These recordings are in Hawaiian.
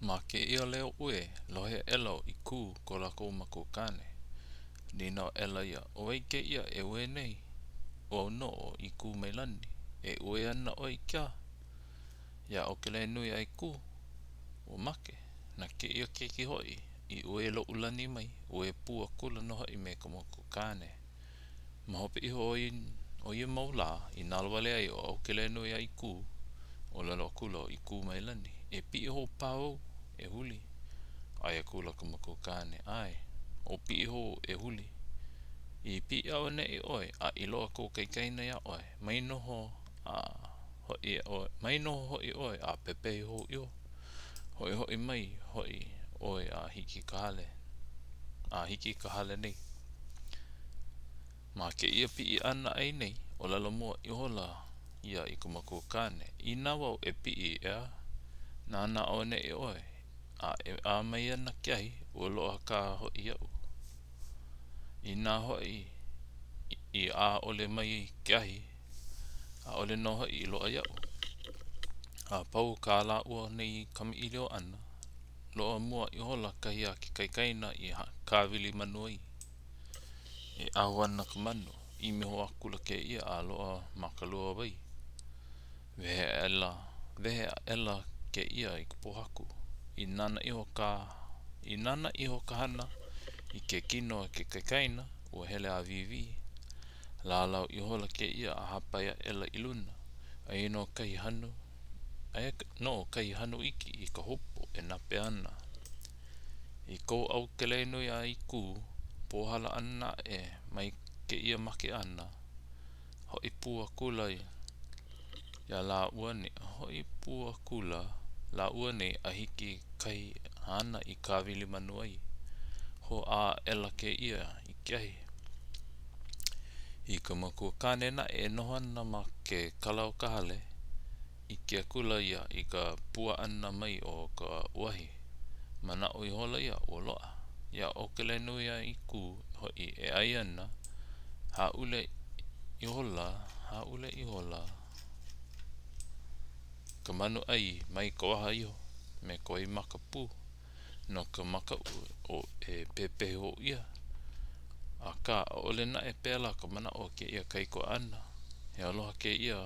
Ma kēia leo uē, lohe aʻela ʻo ʻĪkū, ko lākou makuakāne. Nīnau aʻela ia, "ʻO wai kēia e uē nei?" "ʻO au nō ʻo ʻĪkū-mai-lani. E uē ana ʻoe i ke aha?" Iā ʻAukelenuiaikū. Ua make. Na kēia keiki hoʻi, i uē loʻu lani mai, uē pū akula nō hoʻi me ka makuakāne. Ma hope iho o ia mau lā i nalowale ai ʻo ʻAukelenuiaʻīkū, ʻōlelo akula ʻo ʻĪkū-mai-lani, E piʻi hou paha wau e huli. ʻAe akula ka makuakāne, ʻAe, ō piʻi hou e huli. I piʻi auaneʻi ʻoe a i loaʻa kou kaikaina iā ʻoe, mai noho a hoʻi ʻoe, mai noho hoʻi ʻoe a pepehi hou iho. Hoʻihoʻi mai hoʻi ʻoe a hiki i ka hale, a hiki i ka hale nei. Ma kēia piʻi ʻana aʻe nei, ʻōlelo mua ihola ia i ka makuakāne, Inā wau e piʻi, ʻeā, nānā auaneʻi ʻoe, a e ʻā mai ana ke ahi, ua loaʻa kā hoʻi iaʻu. Inā hoʻi i ʻā ʻole mai ke ahi, ʻaʻole nō hoʻi i loaʻa iaʻu. A pau kā lāua nei kamaʻilio ʻana, loaʻa mua ihola kahi a ke kaikaina i kāwili manu ai. E ʻau ana ka manu, ʻimi hou akula kēia a loaʻa ma ka lua wai. Wehe aʻela, wehe aʻela kēia i ka pōhaku. I nānā iho ka, i nānā iho ka hana i ke kino a ke kaikaina, ua hele a wīwī. Lālau ihola kēia a hāpai aʻela i luna. Aia nō kahi hanu, aia nō kahi hanu iki i ka houpo e nape ana. I ko ʻAukelenuiaʻīkū pohala ʻana aʻe mai kēia make ʻana, hoʻi pū akula iā lāua nei, hoʻi pū akula lāua nei a hiki i kahi āna i kāwili manu ai. Hoʻā aʻela kēia i ke ahi. I ka makuakāne naʻe e noho ana ma ke kala o ka hale, ʻike akula ia i ka pua ʻana mai o ka uahi. Manaʻo ihola ia, ua loaʻa. Iā ʻAukelenuiaʻīkū hoʻi e ʻai ana, hāʻule ihola, hāʻule ihola ka manu ʻai mai ka waha iho me ka waimaka pū no ka makaʻu e pepehi hou ʻia. Akā, ʻaʻole naʻe pēlā ka manaʻo o kēia kaikuaʻana. He aloha kēia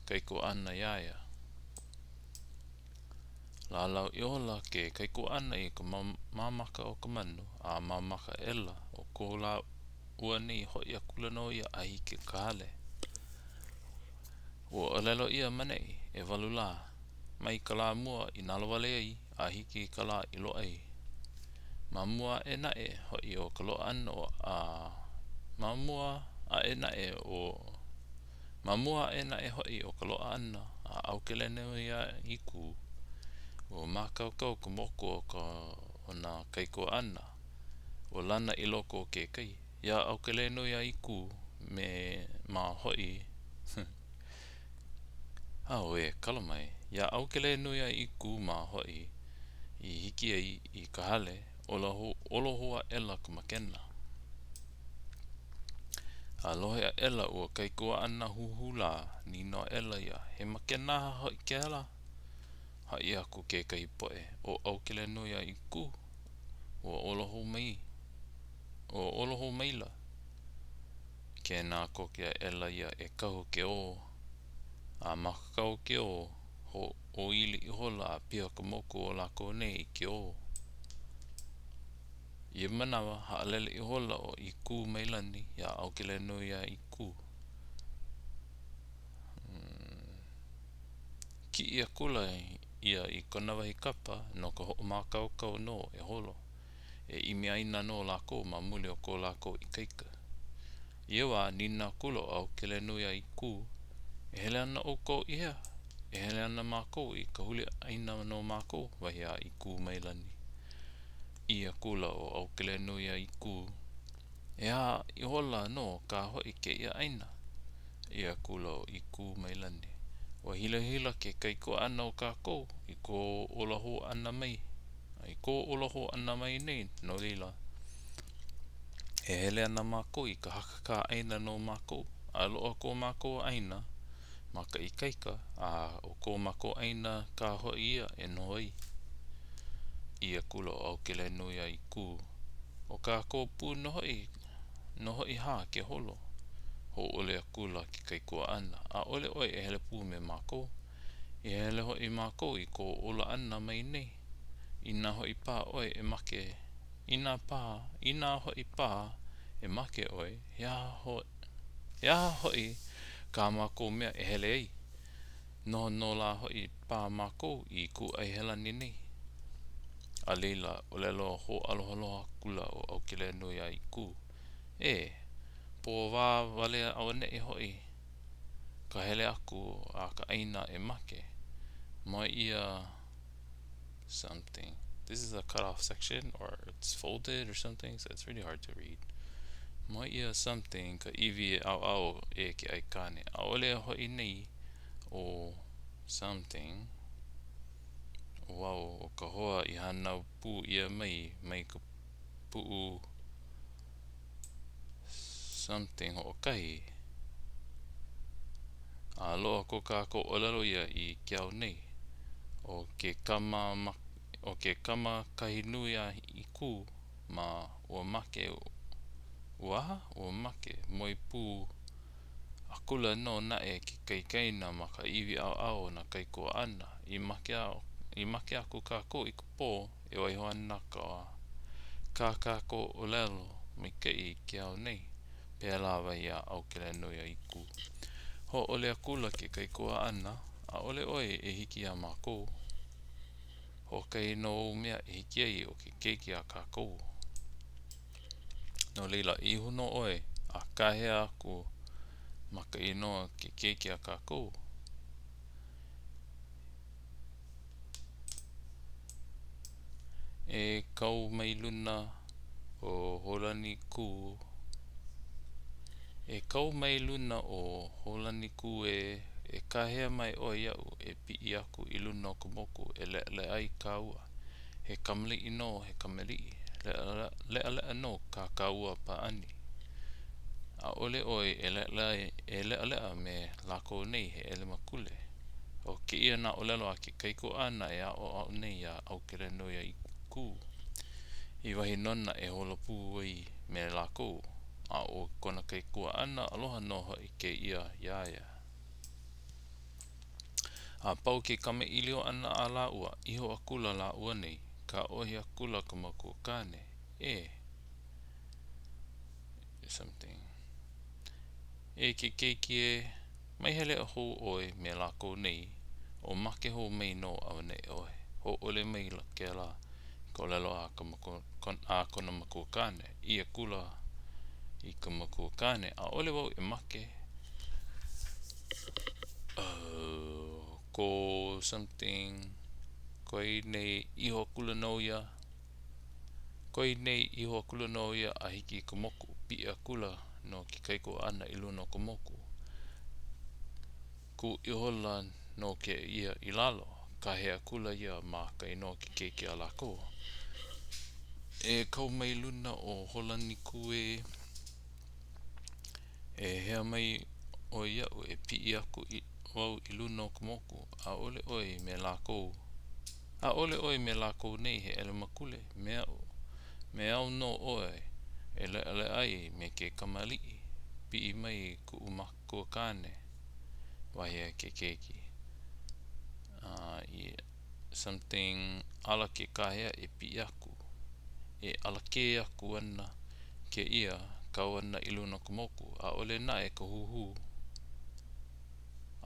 kaikuaʻana iā ia. Lālau ihola ke kaikuaʻana i ka māmaka o ka manu, a māmaka aʻela ʻo ko lāua nei hoʻi akula nō ia a hiki i ka hale. Ua ʻōlelo ʻia ma ʻaneʻi, ʻewalu lā, mai ka lā mua i nalowale ai a hiki i ka lā i loaʻa ai. Ma mua aʻe naʻe hoʻi o ka loaʻa ʻana o a ma mua aʻe naʻe o Ma mua aʻe naʻe hoʻi o ka loaʻa ʻana a ʻAukelenuiaʻīkū, ua mākaukau ka moku o ka o nā kaikuaʻana, ua lana i loko o ke kai. Iā ʻAukelenuiaʻīkū me mā hoʻi Auē, kala mai. Iā ʻAukelenuiaʻīkū mā hoʻi i hiki ai i ka hale, ola hou, olo hou aʻela ka makena. A lohe aʻela ua kaikuaʻana huhū lā, nīnau aʻela ia, He makena aha hoʻi kēlā? Haʻi aku kekahi poʻe, ʻO ʻAukelenuiaʻīkū, ua ola hou mai, ua ola hou maila. Kēnā koke aʻela ia e kahu ke ō, a mākaukau ke ō, hoʻoili ihola a piha ka moku o lākou nei i ke ō. I ia manawa, haʻalele ihola ʻo ʻĪkū-mai-lani iā ʻAukelenuiaʻīkū. Kiʻi akula ia i kona wahi kapa no ka hoʻomākaukau nō e holo. E ʻimi ʻāina nō lākou ma muli o ko lākou ikaika. I ia wā, nīnau akula ʻo ʻAukelenuiaʻīkū, E hele ana ʻoukou i hea? E hele ana mākou i ka huli ʻāina no mākou, wahi a ʻĪkū-mai-lani. ʻĪ akula ʻo ʻAukelenuiaʻīkū, ʻEhā ihola nō kā hoʻi kēia ʻāina. ʻĪ akula ʻo ʻĪkū-mai-lani, Ua hilahila ke kaikuaʻana o kākou i kō ola hou ʻana mai, i kō ola hou ʻana mai nei, no laila, e hele ana mākou i ka hakakā ʻāina no mākou, a loaʻa ko mākou ʻāina ma ka ikaika, a ʻo ko mākou ʻāina kā hoʻi ia e noho ai. ʻĪ akula ʻo ʻAukelenuiaʻīkū, ʻO kākou pū nō hoʻi nō hoʻi hā ke holo. Hōʻole akula ke kaikuaʻana, ʻAʻole ʻoe e hele pū me mākou. I hele hoʻi mākou i kou ola ʻana mai nei. Inā hoʻi paha ʻoe e make, inā paha, inā hoʻi paha e make ʻoe, he aha, he aha hoʻi kā mākou mea e hele ai? Noho nō lā hoʻi paha mākou i Kūʻaihelani nei. A laila, ʻōlelo hoʻohalohalo akula ʻo ʻAukelenuiaʻīkū, Ē, pōwā wale auaneʻi hoʻi ka hele aku a ka ʻāina e make. Moe ʻia something. This is a cut off section or it's folded or something, so it's really hard to read. Moe ʻia something ka iwi e ʻaoʻao e ke aikāne. ʻAʻole hoʻi nei ʻo something ʻo wau ʻo ka hoa i hānau pū ʻia mai mai ka puʻu something hoʻokahi. A aloha ko kākou ʻōlelo ia i ke ao nei. ʻO ke kama ʻo ke kama kahi nui a ʻĪkū ma ua make ua aha? Ua make. Moe pū akula nō naʻe ke kaikaina ma ka iwi ʻaoʻao o nā kaikuaʻana. I make i make aku kākou i ka pō, e waiho ana ka kā kākou ʻōlelo maikaʻi i ke ao nei. Pēlā wahi a ʻAukelenuiaʻīkū. Hōʻole akula ke kaikuaʻana, ʻAʻole ʻoe e hiki iā mākou. Hoʻokahi nō ou mea e hiki ai ʻo ke keiki a kākou. No laila, e iho nō ʻoe a kāhea aku ma ka inoa ke keiki a kākou. E kau mai luna o Hōlanikū E kau mai luna o Hōlanikū ē E kāhea mai ʻoe iaʻu e piʻi aku i luna o ka moku e leʻaleʻa ai kāua. He kamaliʻi nō he kamaliʻi, leʻaleʻa nō kā kāua pāʻani. ʻAʻole ʻoe e leʻaleʻa e leʻaleʻa me lākou nei he ʻelemākule. ʻO kēia nā ʻōlelo a ke kaikuaʻana e aʻoaʻo nei iā ʻAukelenuiaʻīkū i wahi nona e holo pū ai me lākou, a ʻo kona kaikuaʻana aloha nō hoʻi kēia iā ia. A pau ke kamaʻilio ʻana a lāua, iho akula lāua nei, kāohi akula ka makuakāne, E. Something. E ke keiki ē, mai hele hou ʻoe me lākou nei, o make hou mai nō auaneʻi ʻoe. Hōʻole maila kēlā i ka ʻōlelo a ka a kona makuakāne. ʻĪ akula i ka makuakāne, ʻAʻole wau e make. Uh, ko something, koe nei iho akula nō ia. Koe nei iho akula nō ia a hiki i ka moku. Piʻi akula nō ke kaikuaʻana i luna o ka moku. Kū ihola nō kēia i lalo, kāhea akula ia ma ka inoa o ke keiki a lākou. E kau mai luna o Hōlanikū ē. E hea mai ʻoe iaʻu e piʻi aku wau i luna o ka moku. ʻAʻole ʻoe me lākou. ʻAʻole ʻoe me lākou nei he ʻelemakule, me aʻu, me au nō ʻoe e leʻaleʻa ai me ke kamaliʻi. Piʻi mai kuʻu makuakāne, wahi a ke keiki. A i something ala ke kāhea e piʻi aku. E alakē aku ana kēia kau ana i luna o ka moku. ʻAʻole naʻe ka huhū.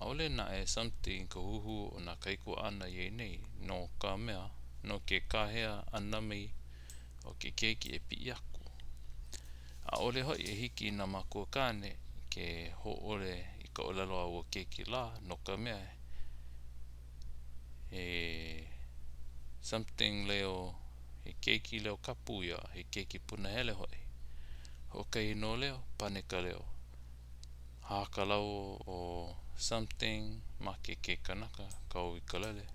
ʻAʻole naʻe something ka huhū o nā kaikuaʻana i ai nei, no ka mea, no ke kāhea ʻana mai o ke keiki e piʻi aku. ʻAʻole hoʻi e hiki i nā mākua kāne ke hōʻole i ka ʻōlelo a ua keiki lā, no ka mea, he something leo, he keiki leo kapu ia, he keiki punahele hoʻi. Hoʻokahi nō leo, pane ka leo. Hā ka lau o something, make ke kanaka, kau i ka lele.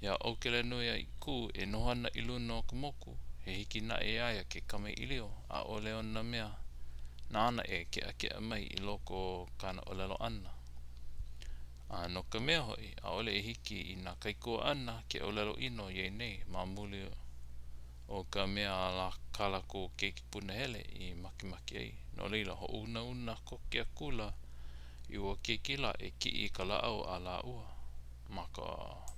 Iā ʻAukelenuiaʻīkū e noho ana i luna o ka moku, he hiki naʻe iā ia ke kamaʻilio, ʻaʻole ona mea nāna e keʻakeʻa mai i loko o kāna ʻōlelo ʻana. A no ka mea hoʻi, ʻaʻole i hiki i nā kaikuaʻana ke ʻōlelo ʻino iā ia nei ma muli o ka mea a kā lākou keiki punahele i makemake ai. No laila, hoʻounauna koke akula i ua keiki lā e kiʻi i ka lāʻau a lāua ma ka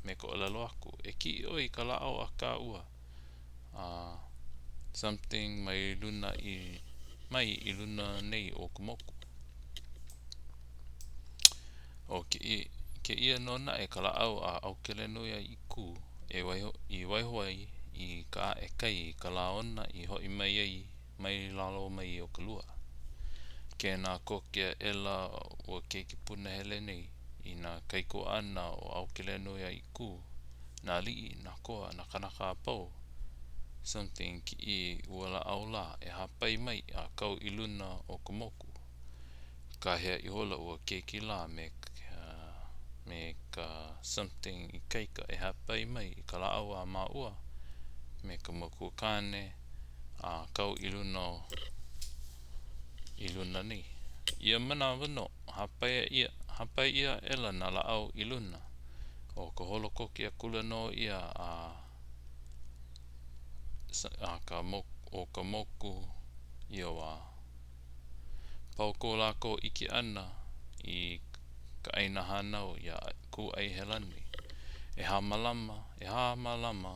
me ka ʻōlelo aku, E kiʻi ʻoe i ka lāʻau a kāua a something mai luna i mai i luna nei o ka moku. ʻO kēia nō naʻe ka lāʻau a ʻAukelenuiaʻīkū e waiho i waiho ai i ka ʻaʻe kai i ka lā ona i hoʻi mai ai mai lalo mai o ka lua. Kēnā koke aʻela ua keiki punahele nei i nā kaikuaʻana o ʻAukelenuiaʻīkū, nā aliʻi, nā koa, nā kānaka a pau, something kiʻi ua lāʻau lā e hāpai mai a kau i luna o ka moku. Kāhea ihola ua keiki lā me me ka something ikaika e hāpai mai i ka lāʻau a māua me ka makuakāne a kau i luna i luna nei. Ia manawa nō, hāpai ʻia, hāpai ʻia aʻela nā lāʻau i luna. ʻO ka holo koke akula nō ia a a ka o ka moku ia wā. Pau ko lākou ʻike ʻana i ka ʻāina hānau iā Kūʻaihelani. ʻEhā malama, ʻehā malama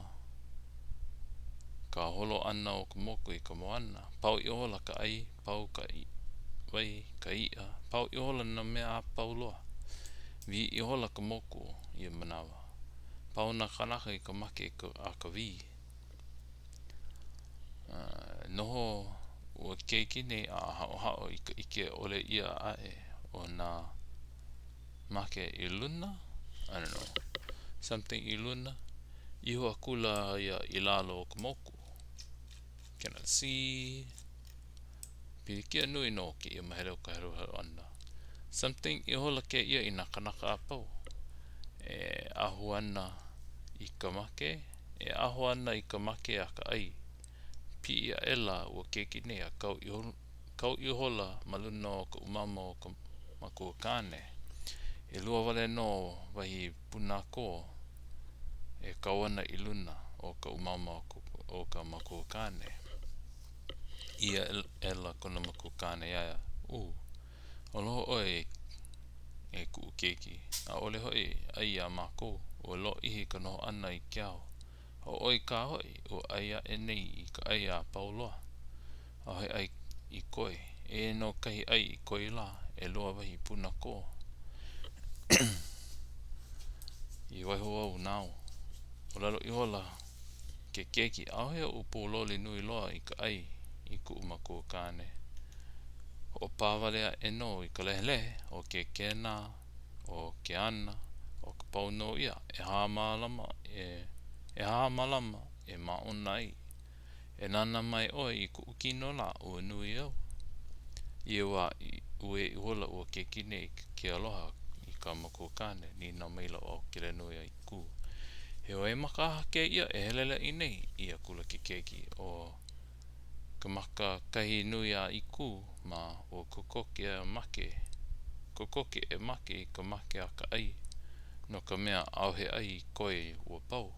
ka holo ʻana o ka moku i ka moana. Pau ihola ka ʻai, pau ka wai, ka iʻa, pau ihola nā mea a pau loa. Wī ihola ka moku ia manawa. Pau nā kānaka i ka make a ka wī. Noho ua keiki nei a haʻohaʻo i ka ʻike ʻole ʻia aʻe o nā make i luna, I don't know, something i luna. Iho akula ia i lalo o ka moku. Cannot see. Pilikia nui nō kēia mahele o ka heluhelu ʻana. Something ihola kēia i nā kānaka a pau e ahu ana i ka make, e aho ana i ka make a ka ʻai. Piʻi aʻela ua keiki nei a kau kau ihola ma luna o ka umauma o ka makuakāne. ʻElua wale nō wahi pūnakō e kau ana i luna o ka umauma o ka makuakāne. ʻĪ aʻela kona makuakāne iā ia, Ū, aloha ʻoe e kuʻu keiki, ʻaʻole hoʻi ʻai a mākou, ua lōʻihi ka noho ʻana i ke ao. ʻO ʻoe kā hoʻi, ua ʻai aʻe nei i ka ʻai a pau loa. ʻAʻohe ʻai i koe. Eia nō kahi ʻai i koe lā, ʻelua wahi pūnakō i waiho au nāu. ʻŌlelo ihola ke keiki, ʻAʻohe oʻu pōloli nui loa i ka ʻai i kuʻu makua kāne. Hoʻopā wale aʻe nō i ka lehelehe o ke kēnā, o ke ana, ʻo ka pau nō ia, ʻehā malama e, ʻehā malama e māʻona ai. E nānā mai ʻoe i kuʻu kino lā, ua nui au. I ia wā, uē ihola ua keiki nei i ke aloha i ka makuakāne, nīnau maila ʻo ʻAukelenuiaʻīkū, He waimaka aha kēia e heleleʻi nei? ʻĪ akula ke keiki, ʻO ka maka kahi nui a ʻĪkū mā, ua kokoke a make, kokoke e make i ka make a ka ʻai, no ka mea, ʻaʻohe ʻai i koe ua pau.